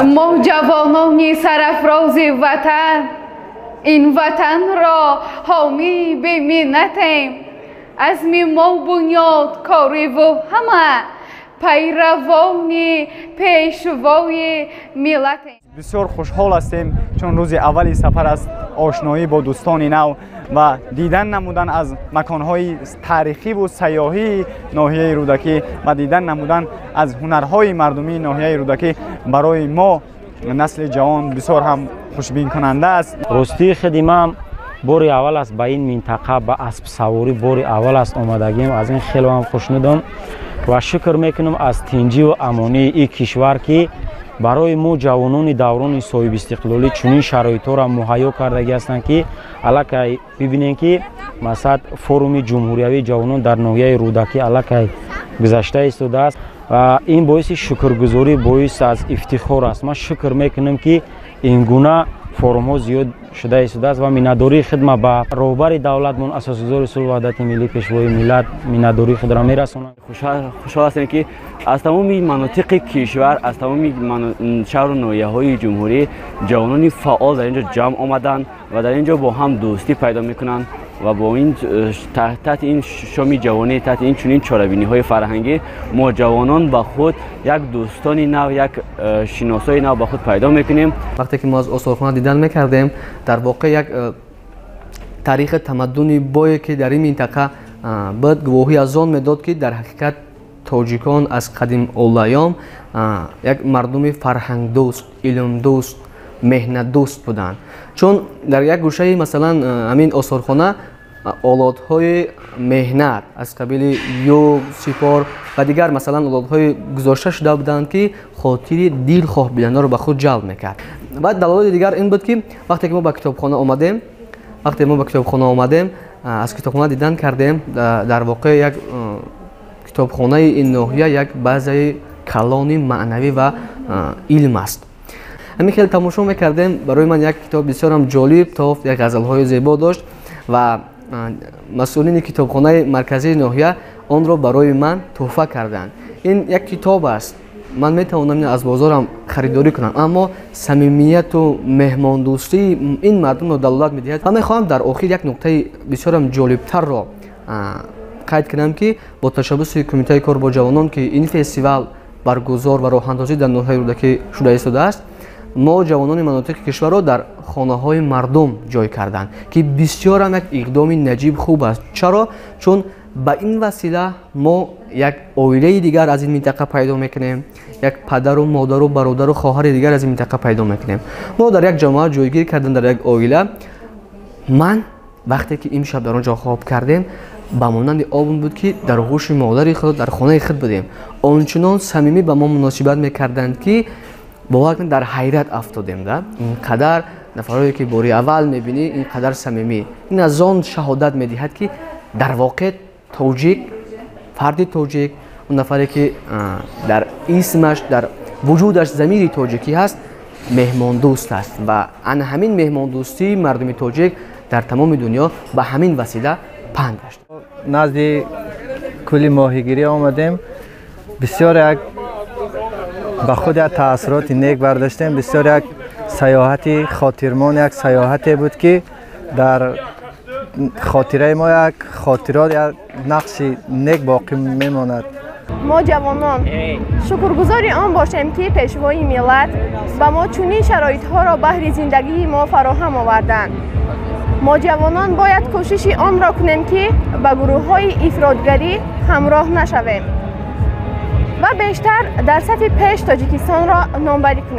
Мо ҷавонони сарафрози ватан, ин ватанро ҳомии беминнатем. Азми мо бунёдкориву ҳама пайравони пешвои миллатем. Бисёр хушҳол ҳастем, чун рӯзи аввали сафар аст. Ошноӣ бо дӯстони нав ва дидан намудан аз маконҳои таърихиву сайёҳии ноҳияи Рӯдакӣ ва дидан намудан аз ҳунарҳои мардумии ноҳияи Рӯдакӣ барои мо, насли ҷавон, бисёр ҳам хушбинкунанда аст. Ростии худи ман бори аввал аст ба ин минтақа ба аспсаворӣ, бори аввал аст омадагим. Аз ин хеле ҳам хушнудам ва шукр мекунам аз тинҷиву амонии ин кишвар, ки барои мо, ҷавонони даврони соҳибистиқлолӣ, чунин шароитҳоро муҳайё кардагӣ ҳастанд, ки аллакай бибинем, ки масалан форуми ҷумҳуриявии ҷавонон дар ноҳияи Рӯдакӣ аллакай гузашта истодааст ва ин боиси шукргузорӣ, боис аз ифтихор аст. Ман шукр мекунам, ки ин гуна форумҳо зиёд шуда истодааст ва миннатдории худма ба роҳбари давлатмон, асосгузори сулҳу ваҳдати миллӣ, пешвои миллат, миннатдории худро мерасонам. Хушҳол ҳастем, ки аз тамоми манотиқи кишвар, аз тамоми шаҳру ноҳияҳои ҷумҳурӣ ҷавонони фаъол дар ин ҷо ҷамъ омаданд ва дар ин ҷо бо ҳам дӯстӣ пайдо мекунанд ва бо ин таҳти ин шоми ҷавонӣ, таҳти ин чунин чорабиниҳои фарҳангӣ мо, ҷавонон, ба худ як дӯстони нав, як шиносои нав ба худ пайдо мекунем. Вақте ки мо аз осорхона дидан мекардем, дар воқеъ як таърихи тамаддуни бое, ки дар ин минтақа буд, гувоҳӣ аз он медод, ки дар ҳақиқат тоҷикон аз қадим олайём як мардуми фарҳангдӯст, илмдӯст, меҳнатдӯст буданд, чун дар як гӯшаи, масалан, ҳамин осорхона олотҳои меҳнат аз қабили юг, сипор ва дигар, масалан, олотҳои гузошта шуда буданд, ки хотири дилхоҳ бинандаро ба худ ҷалб мекард. Баъд далолати дигар ин буд, ки вақте ки мо ба китобхона омадем, вақте мо ба китобхона омадем, аз китобхона дидан кардем, дар воқеъ як китобхонаи ин ноҳия як базаи калони маънавӣ ва илм аст. Ҳамин хел тамошо мекардем, барои ман як китоб бисёрам ҷолиб тофт, як ғазалҳои зебо дошт ва масъулини китобхонаи марказии ноҳия онро барои ман тӯҳфа карданд. Ин як китоб аст, ман метавонам аз бозорам харидорӣ кунам, аммо самимияту меҳмондӯстии ин мардумро далолат медиҳад. Ман мехоҳам дар охир як нуқтаи бисёрам ҷолибтарро қайд кунам, ки бо ташаббуси Кумитаи кор бо ҷавонон, ки ин фестивал баргузор ва роҳандозӣ дар ноҳияи Рӯдакӣ шуда истодааст, мо, ҷавонони манотиқи кишварро, дар хонаҳои мардум ҷой карданд, ки бисёрам як иқдоми наҷиб хуб аст. Чаро? Чун ба ин васила мо як оилаи дигар аз ин минтақа пайдо мекунем, як падару модару бародару хоҳари дигар аз ин минтақа пайдо мекунем. Мо дар як ҷамоат ҷойгир кардем, дар як оила. Ман вақте ки имшаб дар он ҷо хоб кардем, ба монанди он буд, ки дар оғӯши модари худ, дар хонаи худ будем. Ончунон самимӣ ба мо муносибат мекарданд, ки бовар кунед, дар ҳайрат афтодем да. Ин қадар нафарое, ки бори аввал мебинӣ, ин қадар самимӣ, ин аз он шаҳодат медиҳад, ки дар воқеъ тоҷик, фарди тоҷик, он нафаре, ки дар исмаш, дар вуҷудаш замири тоҷикӣ ҳаст, меҳмондӯст аст ва ана ҳамин меҳмондӯстии мардуми тоҷик дар тамоми дунё ба ҳамин васила паҳн гашт. Назди кӯли моҳигирӣ омадем, бисёр як ба худ як таассуроти нек бардоштем. Бисёр як саёҳати хотирмон, як саёҳате буд, ки дар хотираи мо як хотирот, як нақши нек боқӣ мемонад. Мо, ҷавонон, шукргузори он бошем, ки пешвои миллат ба мо чунин шароитҳоро баҳри зиндагии мо фароҳам оварданд. Мо, ҷавонон, бояд кӯшиши онро кунем, ки ба гурӯҳҳои ифротгарӣ ҳамроҳ нашавем ва бештар дар сафи пеш Тоҷикистонро номбарӣ кунем.